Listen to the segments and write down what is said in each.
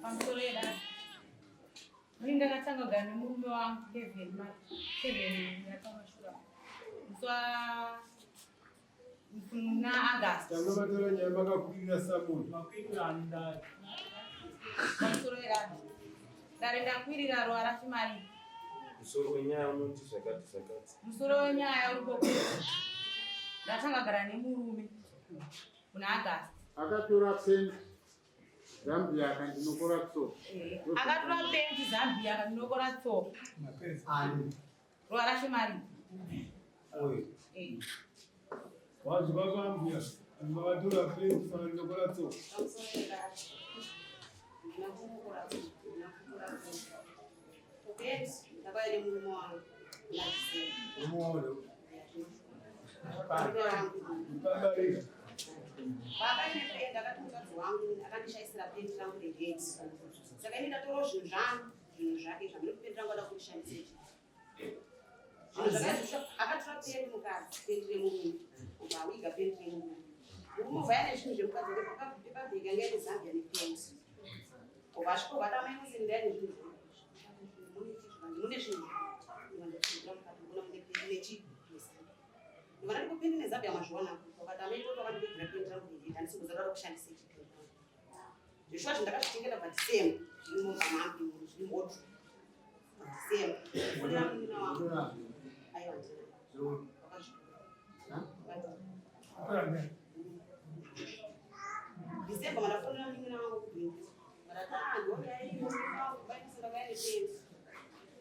Pamusoro yedare. Ini ndakatanga kugara nemurume wangu Kevin Kevin yakamashure. Musi wa muna August. Tanga matora nyaya makakwirira samuni. Pamusoro yedare. Dare ndakwirira ruwa rachimari. Musoro wenyaya unoti zvakati zvakati. Musoro wenyaya uri pokuti ndatanga kugara nemurume muna August. Akatora penti Zambia akandinokora tsoka. Akatora penti Zambia akandinokora tsoka. Ani. Ruwa rachimari. Oyo. Eh. Wazwa kwambuya mavatora penti vakandinokora tsoka. Pabarika. Baba ine akati mukadzi wangu akandishaisira penti rangu rered. Saka ini ndatora zvinhu zvangu, zvinhu zvake zvandiri penti rangu ada kurishandisa ichi. Zvinhu zvakaizvo akatora penti mukadzi, penti remurume. Ubva awiga penti remurume. Murume ubva aine zvinhu zvemukadzi wake pepabhegi yanga ine Zambia nepenti. Ubva asvika ubva ati amai Musi ndai nezvinhu zvangu. Mune zvinhu zvangu. Ndikandopindura mukati ndikuona mune penti nechi nezambia. Ndikana ndikupindi nezambia mazviona wakati amai toto vakandivigira penti rangu rered handisi kuziva kuti kushandisa ichi penti rangu. Zveshuwa zvinhu ndakazvichengeta bva December zviri mumba mangu imomo zviri muwardrobe. Bva December. Fonera munin'ina wangu. Aiwa ndina. Wakazvitora. Wakatora. December mandafonera munin'ina wangu kubhindura. Vakati ah ndouya iyo munin'ina wangu bainisa ndakauya nepenti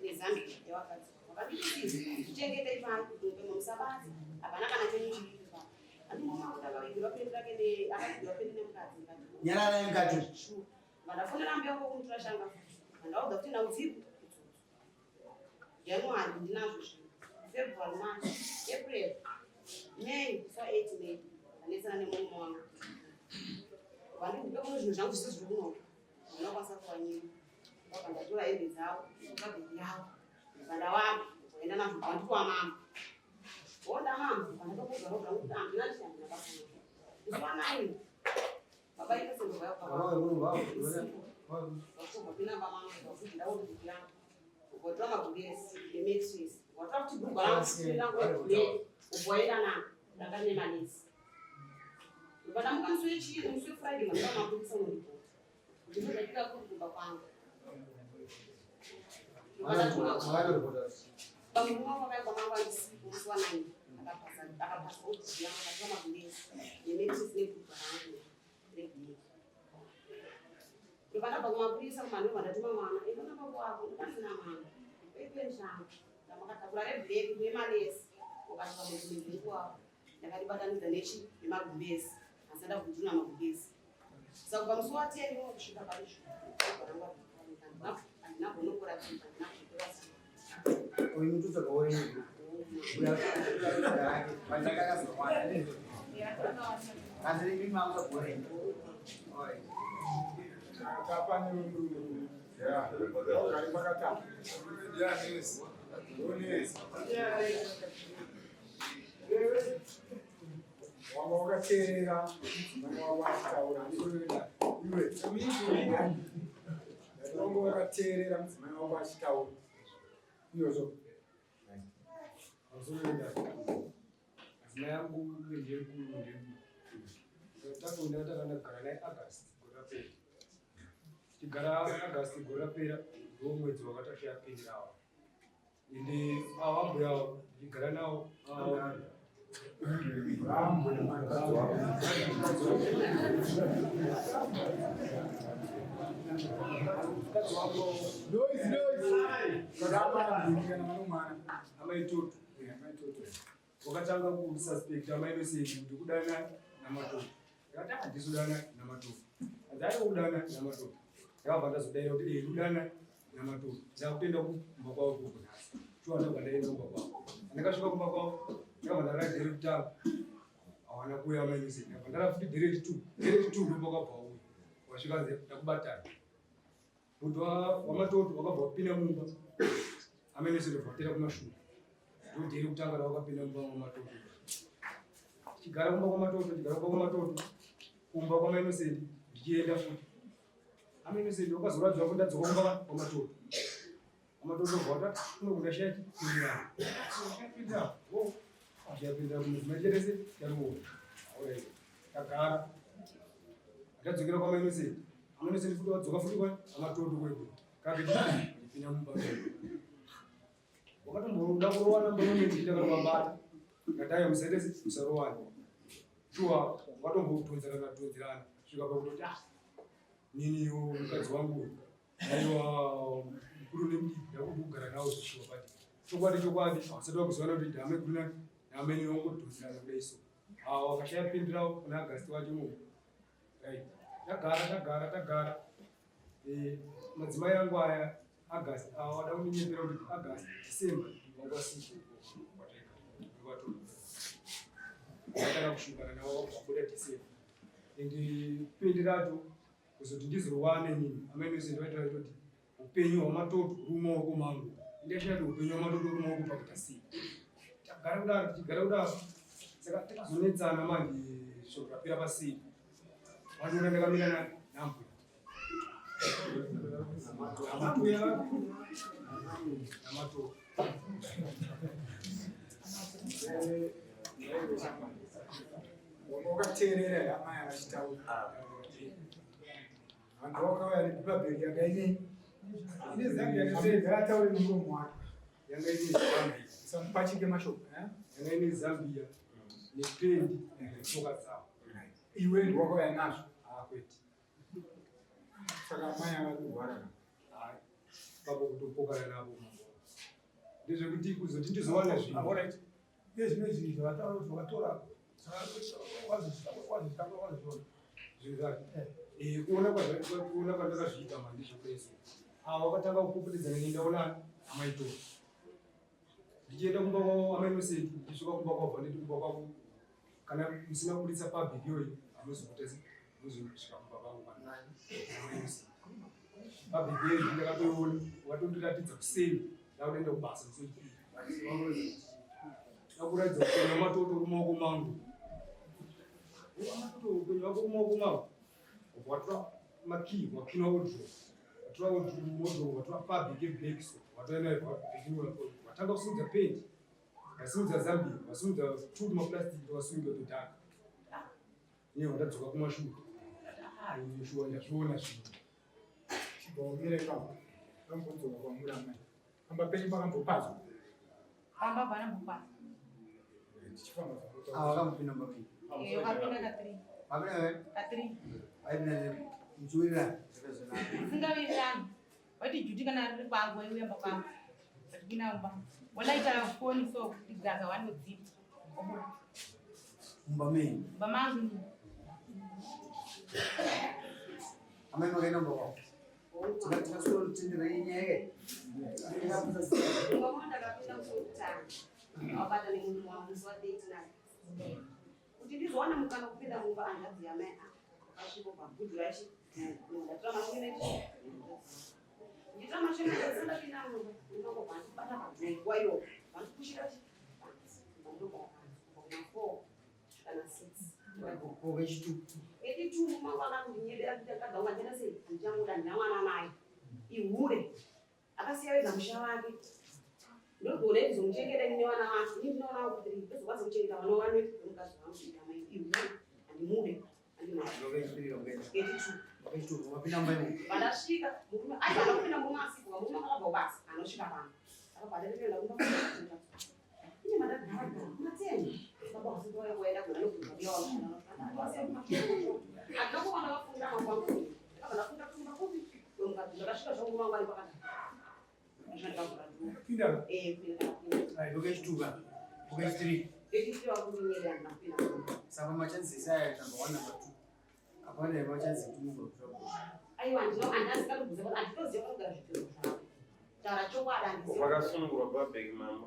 nezambia yawakadzi. Wakanditi chengeta ipano kuti musabata hapana kana chenyu chiripo pano. Andimona kuti akavigirwa penti rake ne akavigirwa penti nemukadzi ndikati Nyararai mukati. sure. Vandafonera mbuya wangu kumutora shanga. Vandaudza kuti nhau dziri January ndinazvo zvinhu. February, March, April, May, so 8 May. Ndanetsana nemurume wangu. Vandipe kuno zvinhu zvangu zvese zviri kunoka. Ndinokwanisa kuvanyima. Ndabva ndatora hembe dzavo, kabhegi yavo. Ndabva ndawamba, ndaenda nazvo bandikuwa mama. Onda mama, pandakakugara zvangu kuti handina kuti handina basa nazvo. Musi wa 9 baba ipese ndobva yakubva baba mangu ndaona yangu. Ugotora magumbezi nemattress. Ugotora kuti bhurugwa rangu rangu reblack. Ugoenda nako. Ndanga nemanesi. Ndobva ndamuka musi wechii musi weFriday mandava mapurisa unoripota. Kuti ndozvaitika kuri kumba kwangu. Ndobva ndatuma pamurume wangu akauya kwamangu andisipo musi wa 9 akapasa akapasa odhiya akatora magumbezi nemattress nebhurugwa rangu reblack. Ndobva ndabva kumapurisa kumanheru ndatuma mwana enda nababa wako ndikandina mwana epeni zvangu ndamakatakura reblack nemanesi ukasvika mudzimwe wavo ndakaribatanidza nechi nemagumbezi asi ndakudhuna magumbezi saka kubva musi wa 10 wo kusvika pari zvino handina gonokora tsimba handina kuzvitora simba. Uyu mututso kauri. Asi imi manga gore. Alright. Tapa nemurume. Yeah. Wakari makatapa. Yeah, nesi. Onesi. Wanga wakateerera mwana wako achitaura. Iwe. Wanga wakateerera mudzimai wako achitaura. Iyozvo. Madzimai angu ndeyekuru ndeyekuru. Takunda takandagara naye August gore rapera. Tichigara August gore rapera ndiwo mwedzi wakatati yapinda awa. Ende ava mbuya ava ndichigara navo ava mukadzi wako Noise, noise. Kana vanomwana. amai Toto Yeah, mai Toto. wakatanga kususpect amai Innocent kuti kudana namatoto. Ndakati handisi kudana namatoto. Hanzi aiwa kudana namatoto. Ndakabva ndazodaira kuti eh kudana namatoto. Ndakutoenda kumba kwavo koko nhasi. Shuwa ndabva ndaenda kumba kwavo. Ndakasvika kumba kwavo ndakabva ndarara dhere kutanga. Hawana kuuya amai Innocent. Ndakabva ndarara futi dhere rechitu. Dhere rechitu ndopakabva uya. Wasvika nze ndakubatana. Muti wamatoto wakabva wapinda mumba. Amai Innocent ndobva watera kumashure. Ndodhere kutanga rawakapinda mumba mwamatoto. Tichigara kumba kwamatoto, tichigara kumba kwamatoto, kumba kwamai Innocent ndichienda futi. Amai Innocent wakazoratidza kuti ndadzoka kumba kwaMatoto. Amatoto bvata kunogona shati pindirana. Pindirana. Oh. Achapinda mudzimai chete se taruwa. Alright. Tagara. Ndadzokera kwamai Innocent. Amai Innocent futi wadzoka futi kwa Amatoto kwedu. Kake ndipinda mumba. Wakatomboda kurowana mburume ndichida kana Ngataya musaite musarowana. Shuwa watombotonzerana tonzerana svika pakutoti ah niniwo mukadzi wangu aiwa mukuru nemudiki ndakuti kugara nawo zvishuwa but chokwadi chokwadi hausati wakuzivana kuti ndame guru name nini wangotonzerana kudai so awa wakashaya pindirawo kuna Agasti wacho munhu right tagara tagara tagara. Madzimai angu aya Agasti awa wada kundinyepera kuti Agasti December wanga wasipo kwataika wataka kushukana nawo wabuda December and pendi racho kuzoti ndizorowane nini amai Innocent vaitaura kuti upenyu hwamatoto uri mumaoko mangu. Ndashaya kuti upenyu hwamatoto uri mumaoko pakuita sei. Tagara kudaro tichigara kudaro saka takazonetsana manje shoko rapera pasina vandiona ndakamira nambuya nambuya namatoto. Wakateerera amai vachitaura. Vanhu vakauya nebhabheri yanga ine ine Zambia amai ataure nemuromo wake. Yanga ine Zambia. Usamupachike mashoko. Eh? Yanga ine Zambia nependi netsoka dzavo. Iwe ndiwakauya nazvo. Ah, kwete. Saka amai ava kurwara. Hayi, papo kutopokana navo mambo ndezvekuti kuzoti ndizowana zvinhu. Alright. Iye zvino izvi zvavataura kuti wakatora wazvitanga wazviona. Zvinhu zvacho. Kuona kuona kwandakazviita manje ndezvekureso ava vakatanga kupopotedzana nendaona amaitora ndichienda kumba kwavo amai Innocent ndichisvika kumba kwavo vanditi kumba kwavo kana musina kubuditsa public iyoyi hamuzokutese muzosvika kumba kwangu kana amai Innocent public iyoyi ndakatoiona watondiratidza kuseni ndakutoenda kubasa musi ndakuratidza upenyu hwamatoto uri mumaoko mangu. Amatoto upenyu hwako uri mumaoko mangu. Watora makii wakina wardrobe watora wardrobe watora fabric yeblack so watoenda watanga kusimudza pendi wasimudza Zambia wasimudza two maplastic wasunga kutotaka iye watadzoka kumashure. Ah, shuwa ndazviona zvinhu. Chibva ipapo. Vambodzoka kwamuri amai. Pamba penyu pakambopazwa. Pamba pana mbopasa. Tichifamba zvakotaura. Ava vakambopinda mumba menyu. Wakapinda ka3. Vapinda Ka3. vaipinda muchiwirirana zvakazonaka. Singawirirani. Wati juti kana riri kwangu waiuyamba kwangu. Vatikina mumba. Walaita foni so kuti gaza wanodzipa. Obuda. Mumba menyu. Mumba mangu ni. Amai makaenda mumba kwavo. Tikaswero inyaya. Mumba mangu ndakapinda musi wekutanga wabata nemunhu wangu musi wa39 kuti ndizowana mukana wekupinda mumba hanzvadzi yamai ava akasvika pabhudhu rachi ndatora mashome nditora mashome ndapinda mumba ndinongobva ndibata padhoo iyo vandipushira chi ndogara panze kubva kuma 4 kusvika na 6. Kokechitu. Eighty-two mumangu akandinyebera kuti akadza wangu andienda sei handichangoda ndina mwana naye ihure akasiya wega musha wake ndogona kuzomuchengeta ini nevana vake ini ndinoona vangu three ndozokwanisa kuchengeta vana vane mukadzi wangu amai ihure handimude handimai. Kokechipiri kamukaenda. 82. Kokechitu wapinda mumba imomo. Pandasvika murume aiwa haana kupinda murume asipo murume akabva kubasa anosvika pano akabva atatenda kumba ine madagara mateni baba wasindoya kuenda kuna nokubva biya handina kuwana vafunda mangwangu ndakabva ndafunda kumba kupi wemukadzi ndakasvika zvangu mangu ari pakati ndakavhura dhoo. Pinda. Kupinda ndakapinda. Right, kokechitu ka. Kokechitiri. Eighty-three wakundinyerera handina kupinda. Saka machances aya number 1 number 2. Hapana machances ekuti munhu akutora bhosvo. Aiwa handina kuti handitoziva panogara zvipfeko zvavo taura chokwadi handizivi. Vakasunungurwa pabhegi mambo.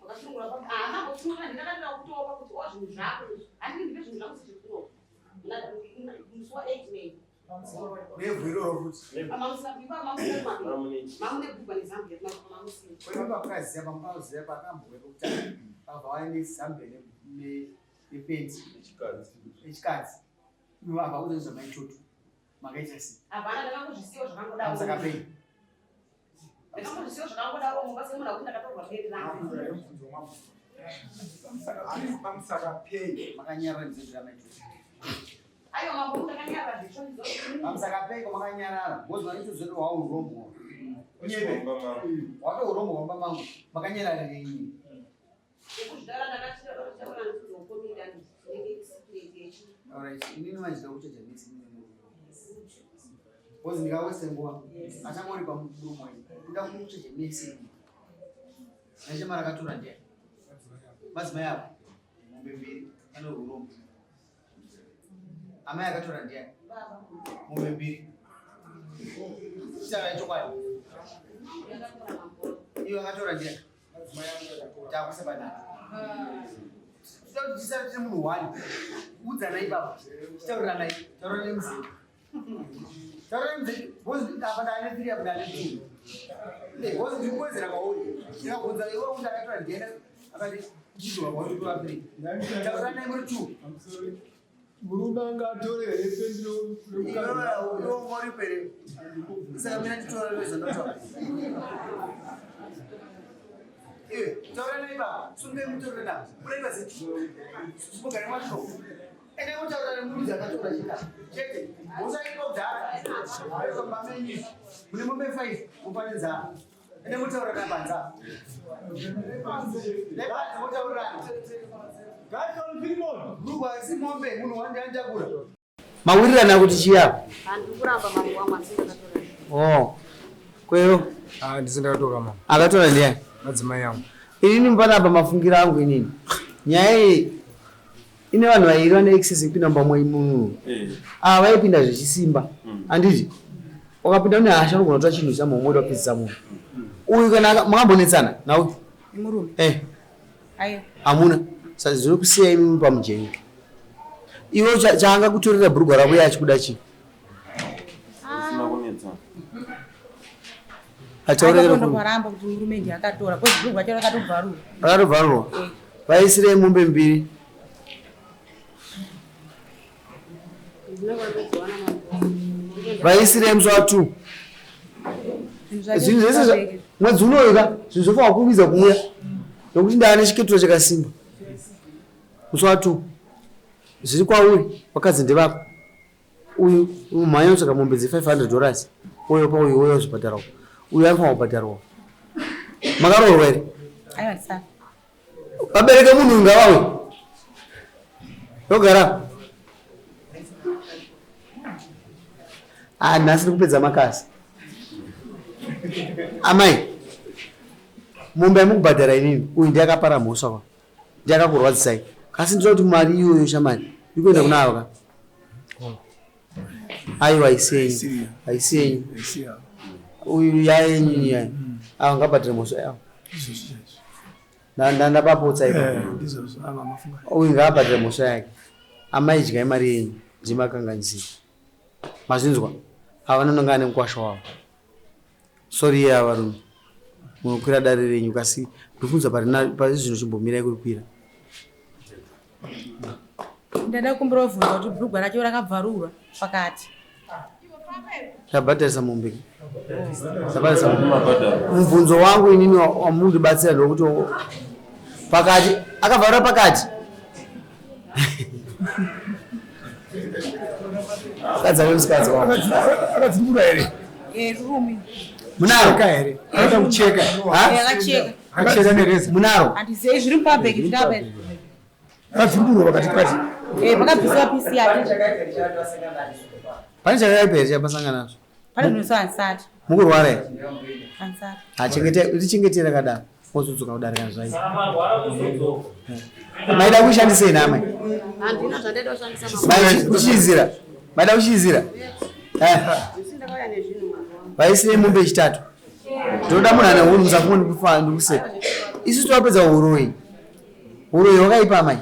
Vakasunungurwa hamambosunungura ndinakatira kutopa kuti o zvinhu zvako izvi handii ndipe zvinhu zvangu sezviri kunopa musi wa8 May. Nevhu iroro futi. Mamunechi. Mamune gugwa neZambia mamusina. Kwaiva pakaziva pamukaziva pakambouya pekutanga. Pabva waine Zambia ne Yependi yechikadzi. Ivo apa uze zvamaitoto. Makaita sei? Hapana, ndakangozvisiyawo zvakangodaro. Pamusaka pei? Ndakangozvisiyawo zvakangodaro mumba semunhu akuti ndakatorwa pendi rangu. Pamusaka pei? Makanyarara ndizvo zvamaitoto. Aiwa mambo, ndakanyarara zvitsvo. Pamusaka pei kwamakanyarara? Because maitoto zvedu hwaurombwa. Unyebe. Wato urombo hwamba mangu. Makanyarara renyi? Nekuzvitaura ndakati ndakataura ndikuzokomira ndinenge secret yechi. Alright, inini manje ndakuchaja mix inini murume. Because ndikawese nguva, achangori pamurumo iyi. Kuda kumuchaja mix inini. Nache mari akatora ndiye. Madzimai avo, mombe mbiri, ane urombo. Amai akatora ndiye. Mombe mbiri. Chitaura chokwadi. Iwe akatora ndiye. Takusa panapa. Tisati tiri munhu one. Udzanai baba. Tauranai. Tauranai muziki. Tauranai muziki. Because apa ndane three apa ndane two. Because ndiri kuwedzera kwauri. Ndikabvunza iwe kuti akatora ndiye akati chidzoka kwauri kuva three. Tauranai muri two. Murume anga atore here pendi? Iwe uri pere. Saka mina nditora nezvandotaura. Iwe, tauranai baba. Sungai mutorere navo. Muraiva zetu. Mugare mwacho. Ende mutaura nemurudzi akatora chika. Chete. Musaitwa kudhara. Ayo pamenyu. Mune mombe 5 mupane nzara. Ende mutaura napanza. Nepanze mutaurirana. Rugwa si mombe munhu wandianjakura. Mawirirana kuti chiya. Handiri kuramba mambo wangu, handisi ndakatora. Oh. Kweyo. Ah, ndisi ndakatora mama. Akatora ndiani? Madzimai angu. Inini panapa mafungiro angu inini. Nyaya iyi ine vanhu vairi vane access yekupinda mumba mwemunhu. Ava vaipinda zvechisimba. Handiti? Wakapinda une hasha unogona kutora chinhu chamumwe wapedzisa munhu. Uyu kana makambonetsana nauyu? Murume. Eh, Aiwa. hamuna. Saka zviri kusiya imimi pamujenya. Iwe chaanga kutorera bhurugwa rako iye achikuda chii? Usina kunetsa. Achaurekera Aiwa, paramba kuti murume ndiye akatora. Because bhurugwa racho rakatobvarurwa. Rakatobvarurwa. Vaisirei mombe mbiri. Vaisirei musi wa 2. Zvinhu zvese mwedzi unoyu ka zvinhu zvofanwa kurumidza kuuya nokuti ndaane chiketuro chakasimba. Musi wa 2 zviri kwauri, vakadzi ndevako. Uyu umhanya kutsvaka mombe dze$500 uyo pa uyu uyo zvibhadharwa, uyu anofanwa kubhadharwa. Makaroorwa here? Aiwa, ndisati. Vabereke munhu uyu ngavawe yogara. Ah, nhasi ndikupedza makasi. Amai, mombe yamukubhadhara inini, uyu ndiye akapara mhosva kwa, ndiye akakurwadzisai. Kasi ndinoda kuti mari iyoyo shamari ikuenda kuna ava ka. Aiwa, haisi yenyu, haisi yenyu. Uyu yayenyu yaya. Ava ngabhadhare mhosva yavo. Ndapapotsa ipapo. Uyu ngaabhadhare mhosva yake. Amai, dyai mari yenyu, ndimakanganisira. Mazvinzwa? Ava vanononga ane mukwasha wavo. Sorry yeya varume, munokwira dare renyu kasi ndikufunza pari zvino chimbomirai kurikwira. Ndada kukumbira kubvunza kuti bhurugwa racho rakabvarurwa pakati. Tabhadharisa mombe, tabhadharisa mombe. Mubvunzo wangu inini wamundibatsira ndokuti pakati akavharura pakati. Kadzi ave musikadzi wangu. Akadzimura here? Rumi. Munaro? Cheka here? Anoda kucheka. Ha? Akacheka. Akacheka nereza. Munaro? Handizei zviri mupabhegi zvindapa. Akadzimburwa pakati pati. Pakabvisiwa pisi yake. Pane chakaipa here chapasangana nazvo? Pane zvinhu handisati. Mukurwara here? Handisati. Richengetei rakadaro, mozodzoka kudarika zvaita. Maida kuishandisei namai? Handina zvandaida kushandisa mambo. Mai kuchizira, maida kuchizira. Ndisi ndakauya nezvinhu mambo wangu. Vaisirei mombe yechitatu. Ndoda munhu ane hunhu, musafunge ndikufa ndikuseka. Isu tawapedza uroyi. Uroyi hwakaipa amai.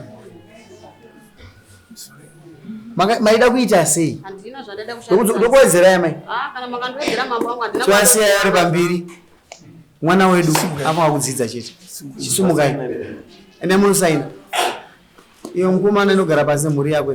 Maida kuita sei? Handina zvandaida kushandisa. Ndokuwedzerai amai. Ah, kana makandiwedzera mambo wangu handina. Tovasiya vari pambiri. Mwana wedu afanga kudzidza chete. Chisumukai. Ende munosaina. Iyo mukomana inogara pasi nemhuri yako.